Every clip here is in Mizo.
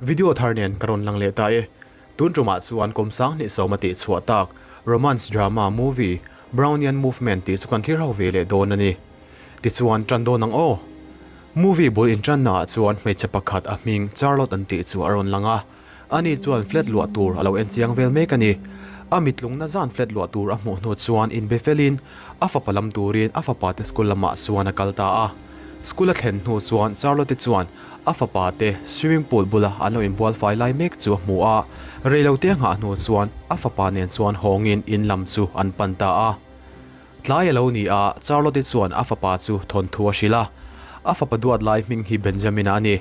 Video thar nen ka rawn lang leh ta e. Tun tumah chuan kum 2010 a tih chhuah tak romance drama movie Brownian Movement tih chu kan thlir ho ve leh dawn a ni. Tichuan tan dawn ang aw. Movie bul intanna ah chuan hmeichhe pakhat a hming Charlotte an tih chu a rawn lang a. Ani chuan flat luah tur a lo en chiang vel mek a ni. A mitlungna zan flat luah tur a hmuh hnu chuan inbe felin a fapa lam turin a fapa te school lamah chuan a kal ta a. School a thlen hnu chuan Charlotte chuan a fapa te swimming pool bula an lo inbual fai lai mek chu a hmu a. Reilote a nghah hnu chuan a fapa nen chuan hawngin in lam chu an pan ta a. Tlai a lo ni a, Charlotte chuan a fapa chu thawnthu a hrilh a. A fapa duat lai hming hi Benjamin-a a ni.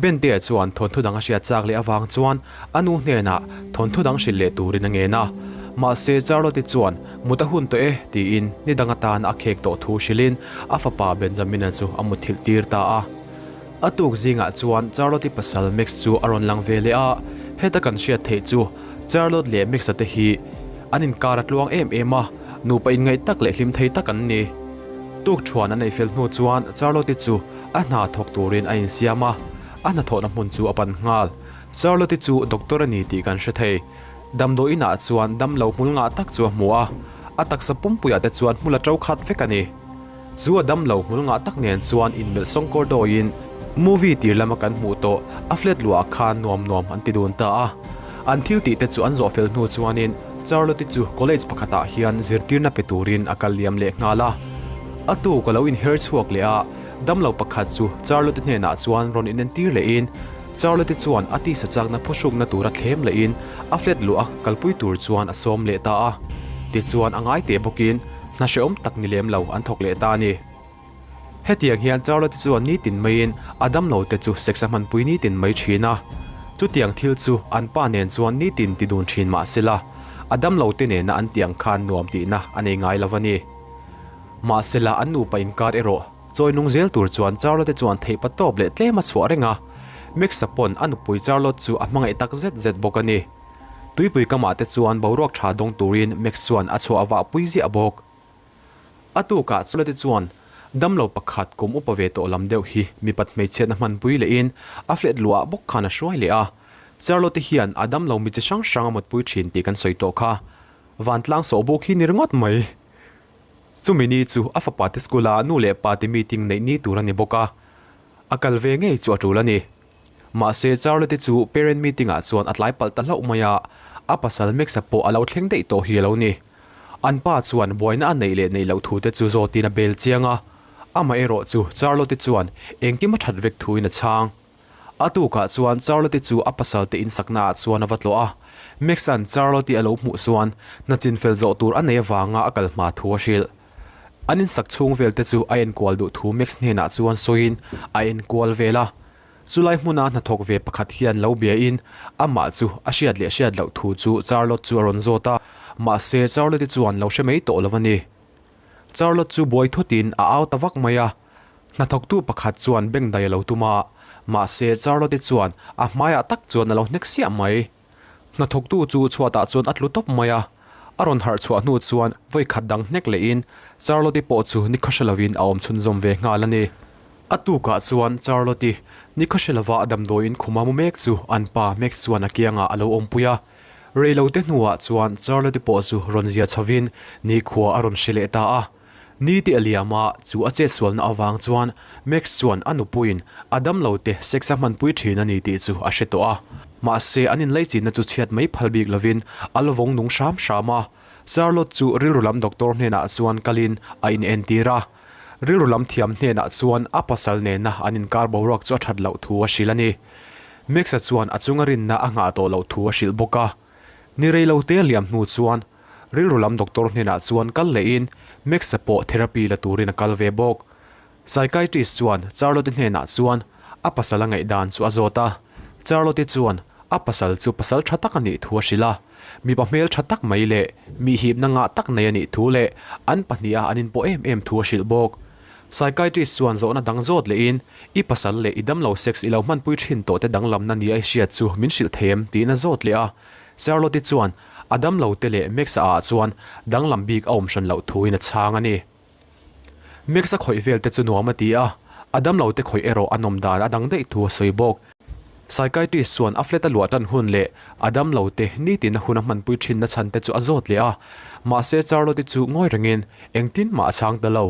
Bentea chuan thawnthu dang a hriat chak leh avang chuan a nu hnenah thawnthu dang hrilh leh turin a ngen a. Mahse Charlotte chuan mut a hun tawh e tiin ni dang atan a khek tawh thu hrilhin a fapa Benjamina chu a mutthilh tir ta a. A tuk zingah chuan Charlotte pasal Max chu a rawn lang ve leh a, heta kan hriat theih chu Charlotte leh Max-a te hi an inkar a tluang em em a, nupa inngaih tak leh hlim thei tak an ni. Tuk thuan a nei fel hnu chuan Charlotte chu a hna thawk turin a insiam a, a hnathawhna hmun chu a pan nghal. Charlotte chu doctor a ni tih kan hre thei. Damdawi inah chuan damlo hmul ngah tak chu a hmu a, a taksa pumpuiah te chuan hmul a to khat vek a ni. Chu a damlo hmul ngah tak nen chuan inmelh sawngkawr dawiin movie tir lama kan hmuh tawh a flat luah khan nuam nuam an ti dun ta a. An thil tih te chu an zawh fel hnu chuanin Charlotte chu college pakhatah hian zirtirna pe turin a kal liam leh nghal a. A tuk a lo inher chhuak leh a, damlo pakhat chu Charlotte hnenah chuan rawn inentir lehin Charlotte chuan a tisa chakna phuhrukna tura thlem lehin a flat luh a kalpui tur chuan a sawm leh ta a. Tichuan a ngai teh bawkin hna hrehawm tak ni lem lo an thawk leh ta a ni. Hetiang hian Charlotte chuan nitin maiin a damlo te chu sex a hmanpui nitin mai thin a. Chutiang thil chu an pa nen chuan nitin ti dun thin mah sela, a damlo te nena an tih ang khan nuam tihna a nei ngai lo a ni. Mahsela an nupa inkar erawh chawi nung zel tur chuan Charlotte chuan theihpa tawp leh tlem a chhuah reng a. Max-a pawn a nupui Charlotte chu a hmangaih tak zet zet bawk a ni. Tuipui kamah te chuan boruak tha dawng turin Max chuan a chhuah vah pui ziah bawk. A tukah Charlotte chuan damlo pakhat kum upa ve tawh lam deuh hi mipat hmeichhiatna hmanpui lehin a flat luah bawk khan a hruai leh a. Charlotte hian a damlo mi chi hrang hrang a mutpui thin tih kan sawi tawh kha. Vantlang sawhbuk hi ni ringawt mai. Chumi ni chu a fapa te school a nu leh pa te meeting neih ni tur a ni bawk a, a kal ve ngei chu a tul a ni. Mahse Charlotte chu parent meeting ah chuan a tlai palh ta hlauh mai a, a pasal Max-a pawh a lo thleng daih tawh hi a lo ni. An pa chuan buaina a neih leh neih loh thu te chu zawtin a bel chiang a, amaherawh chu Charlotte chuan engkim a that vek thuin a chhang. A tukah chuan Charlotte chu a pasal te insakna ah chuan a va tlawh a. Max-a'n Charlotte a lo hmuh chuan hna chinfel zawh tur a nei avanga a kal hma thu a hrilh. An insak chhung vel te chu a enkual duh thu Max hnenah chuan sawiin a enkual vel a. Chulai hmuna hnathawk ve pakhat hian lo biain amah chu a hriat leh hriat loh thu chu Charlotte chu a rawn zawt a, mahse Charlotte chuan lo hre mai tawh lo a ni. Charlotte chu buai thutin a au ta vak mai a. Hnathawktu pakhat chuan bank dai a lo tum a, mahse Charlotte chuan a hmaiah tak chuan a lo hnek siah mai. Hnathawktu chu chhuatah chuan a tlu tawp mai a, a rawn harh chhuah hnu chuan vawi khat dang hnek lehin Charlotte pawh chu nikhaw hre lovin a awm chhunzawm ve nghal a ni. A tukah chuan Charlotte nikhaw hre lova damdawiin khuma mu mek chu an pa Max chuan a kiangah a lo awmpui a. Reilote hnuah chuan Charlotte pawh chu rawn zia chhovin nikhua a rawn hre leh ta a. Ni te a liam a, chu a chetsualna avang chuan Max chuan a nupuiin a damlo te sex a hmanpui thin a ni tih chu a hre tawh a. Mahse, an inlaichinna chu chhiat mai phal bik lovin a la vawng nung hram hram a. Charlotte chu rilru lam doctor hnenah chuan kalin a inentir a. Rilru lam thiam hnenah chuan a pasal nena an inkar boruak chu a that loh thu a hrilh a ni. Max-a chuan a chunga rinna a nghah tawh loh thu a hrilh bawk a. Ni reilote a liam hnu chuan Rilru lam doctor hnenah chuan kal lehin Max-a pawh therapy la turin a kal ve bawk. Psychiatrist chuan Charlotte hnenah chuan a pasal a ngaihdan chu a zawt a. Charlotte chuan a pasal chu pasal tha tak a nih thu a hrilh a. Mipa hmel tha tak mai leh mi hipna ngah tak nei a nih thu leh an pahniha an inpawh em em thu a hrilh bawk. Psychiatrist chuan zawhna dang zawt lehin I pasal leh i damlo sex i lo hmanpui thin tawh te danglamna ni a i hriat chu min hrilh thei em? tiin a zawt leh a. Charlotte chuan A damlo te leh Max-a ah chuan danglam bik a awm hran loh thuin a chhang a ni. Max-a khawih vel te chu nuam a ti a, a damlo te khawih erawh a nawm dan a dang daih thu a sawi bawk. Psychiatrist chuan a flat a luah tan hun leh a damlo te nitin a hun a hmanpui thinna chhan te chu a zawt leh a, mahse Charlotte-i chu ngawi rengin engtin mah a chhang ta lo.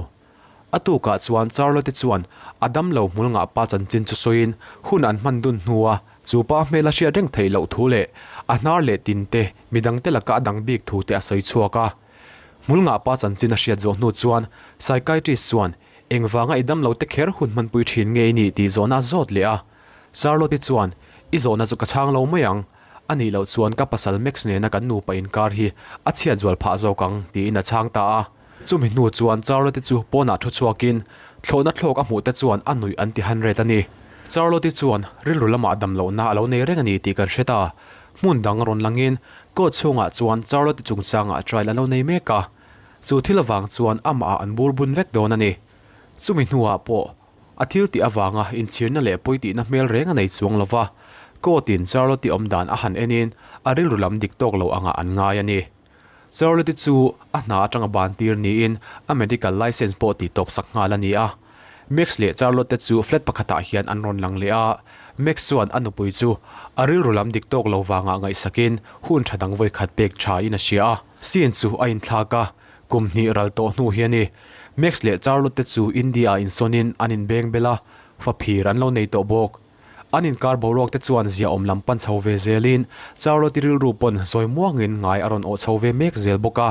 A tukah chuan Charlotte-i chuan a damlo hmul ngah pa chanchin chu sawiin hun an hman dun hnua chu pa hmel a hriat reng theih loh thu leh a hnar leh tin te midangte laka a dang bik thu te a sawi chhuak a. Hmul ngah pa chanchin a hriat zawh hnu chuan psychiatrist chuan engvanga i damlo te kher hun hmanpui thin nge i nih tih zawhna a zawt leh a. Charlotte-i chuan, I zawhna chu ka chhang lo mai ang. A nih loh chuan ka pasal Max nena kan nupa inkar hi a chhiat zual phah zawk ang, tiin a chhang ta a. Chumi hnu chuan Charlotte-i chu pawnah thu chhuakin thlawhna thlawk a hmuh te chuan a nuih an ti han ret a ni. Charlotte-i chuan rilru lamah dam lohna a lo nei reng a ni tih kan hre ta. Hmun dang rawn langin court chhungah chuan Charlotte-i chungchangah trial a lo nei mek a. Chu thil avang chuan amah ah an bur bun vek dawn a ni. Chumi hnuah pawh A thil tih avanga inchhirna leh pawi tihna hmel reng a nei chuang lo va, court-in Charlotte-i awm dan a han enin a rilru lam dik tawk lo angah an ngai a ni. Charlotte-i chu a hna atanga ban tir niin a medical licence pawh tih tawp sak nghal a ni a. Max leh Charlotte chu flat pakhatah hian an rawn lang leh a, Max chuan a nupui chu a rilru lam dik tawk lo vangah ngaihsakin hun tha dang vawikhat pek thain a hria a. Scene chu a inthlak a, Kum hnih ral tawh hnu hi a ni. Max leh Charlotte te chu India-ah insawnin an inbeng bel a, faphir an lo nei tawh bawk. An inkar boruak te chuan ziaawm lam pan chho ve zelin Charlotte-i rilru pawn zawi muangin ngai a rawn awh chho ve mek zel bawk a.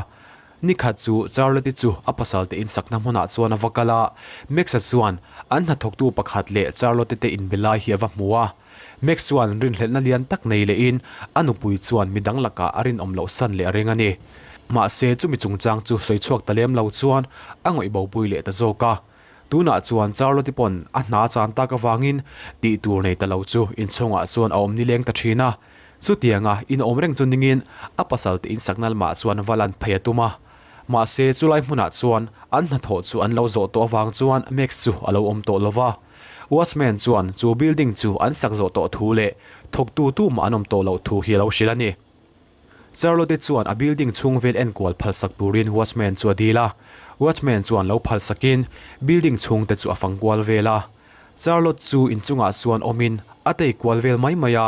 Nikhat chu Charlotte-i chu a pasal te insakna hmunah chuan a va kal a, Max-a chuan an hnathawktu pakhat leh Charlotte-i te inbe lai hi a va hmu a. Max chuan rinhlelhna lian tak nei lehin a nupui chuan midang lakah a rinawm loh san leh a ring a ni. Mahse, chumi chungchang chu sawi chhuak ta lem lo chuan a ngawih bopui leh ta zawk a. Tunah chuan Charlotte pawn a hna chan tak avangin tih tur nei ta lo chu inchhungah chuan a awm nileng ta thin a. Chutianga inawm reng chu ningin a pasal te insakna lamah chuan va lan phei a tum a. Mahse, chulai hmunah chuan an hnathawh chu an lo zawh tawh avang chuan Max chu a lo awm tawh lo va. Watchman chuan chu building chu an sak zawh tawh thu leh thawktu tumah an awm tawh loh thu hi a lo hrilh a ni. Charlotte chuan a building chhung vel enkual phalsak turin watchman chu a dil a. Watchman chuan lo phalsakin building chhungte chu a fang kual vel a. Charlotte chu inchungah chuan awmin a tei kual vel mai mai a.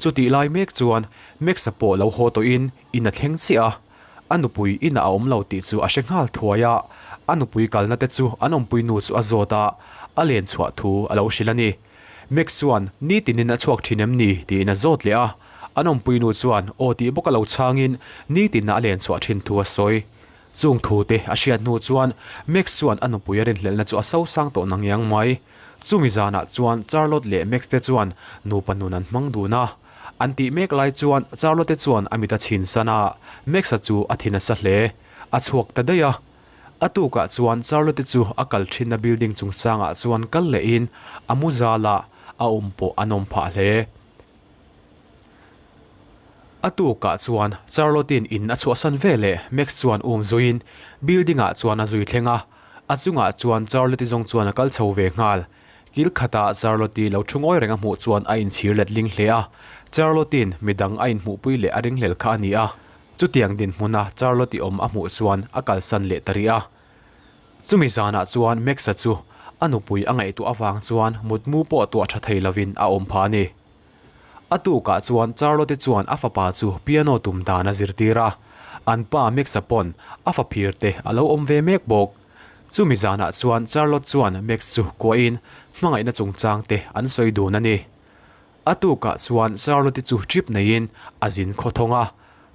Chutih lai mek chuan Max-a pawh lo haw tawhin in a thleng chiah a. A nupui inah a awm lo tih chu a hre nghal thuai a, a nupui kalna te chu an awmpui nu chu a zawt a, a len chhuah thu a lo hrilh a ni. Max chuan, Nitinin a chhuak thin em ni? tiin a zawt leh a. An awmpui nu chuan aw tih bawk a lo chhangin nitina a len chhuah thin thu a sawi. Chung thu te a hriat hnu chuan Max chuan a nupui a rinhlelhna chu a sosang tawh nang iang mai. Chumi zanah chuan Charlotte leh Max te chuan nupa nun an hmang dun a. An tih mek lai chuan Charlotte chuan a mit a chhin san a, Max-a chu a thi nasa hle. A chhuak ta daih a. A tukah chuan Charlotte chu a kal thinna building chungchangah chuan kal lehin a mu zal a, a awm pawh a nawm phah hle. A tukah chuan Charlotte-in in a chhuahsan veleh Max chuan um zuiin building-ah chuan a zui thleng a, a chungah chuan Charlotte-i zawng chuan a kal chho ve nghal. Kil khatah Charlotte-i lo thu ngawi reng a hmuh chuan a inchhir let ling hle a, Charlotte-i'n midang a inhmuhpui leh a ringhlel kha a ni a. Chutiang dinhmuna Charlotte-i awm a hmuh chuan a kalsan leh ta rih a. Chumi zanah chuan Max-a chu a nupui a ngaihtuah avang chuan mutmu pawh tuah tha thei lovin a awm phah a ni. A tukah chuan Charlotte chuan a fapa chu piano tum dan a zirtir a, an pa Max-a pawn a faphir te a lo awm ve mek bawk. Chumi zanah chuan Charlotte chuan Max chu kuahin hmangaihna chungchang te an sawi dun a ni. A tukah chuan Charlotte chu trip neiin a zin khawthawng a,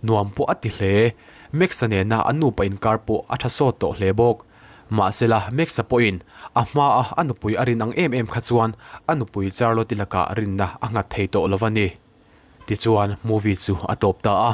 nuam pawh a ti hle. Max-a nena an nupa inkar pawh a tha sawt tawh hle bawk. Mahsela Max-a pawhin a hmaa a nupui a rin ang em em kha chuan a nupui Charlotte lakah rinna a nghat thei tawh lo a ni. Tichuan movie chu a tawp ta a.